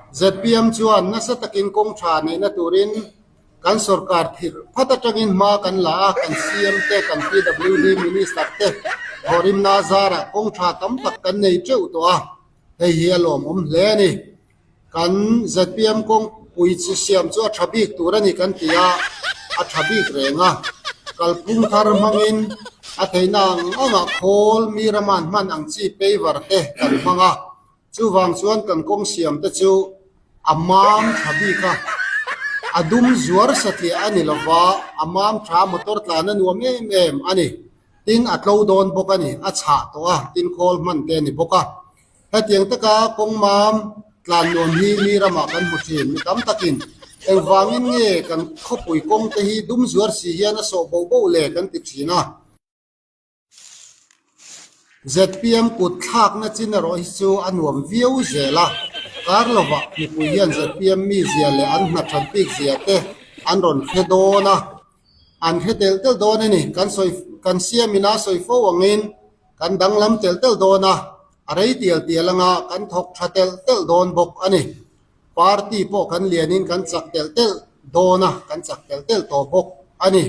ZPM chuan nasa takin kawng tha neihna turin kan sorkar thir phat atangin hma kan la a, kan CM te, kan PWD Minister te thawhrimna zarah kawng tha tam tak kan nei teuh tawh a, hei hi a lawmawm hle a ni. Kan ZPM kawngpui chi siam chu a tha bik tur a ni kan ti a, a tha bik reng a. Kalphung thar hmangin a theihna ang angah khawl mi rama'n hman ang chi paver te kan hmang a, chuvang chuan kan kawng siam te chu a mam tha bik a, a dum zuar satliah a ni lova, a mam tha motor tlan a nuam em em a ni. Tin, a tlo dawn bawk a ni, a chhah tawh a, tin khawl hman te a ni bawk a. Hetiang taka kawng mam tlan nuam hi mi ramah kan hmu thin. Mi tam takin engvangin nge kan khawpui kawng te hi dum zuar si hian a sawh boh boh le kan ti thin a. ZPM kut thlakna chin erawh hi chu a nuam viau zel a. Kar lovah mipui hian ZPM mizia leh an hna that bik zia te an rawn hre dawn a. An hre telh telh dawn a ni. Kan sawi kan siamin a sawi fo angin Kan danglam telh telh dawn a, a rei tial tial anga kan thawk tha telh telh dawn bawk a ni. Party pawh kan lianin kan chak telh telh dawn a, kan chak telh telh tawh bawk a ni.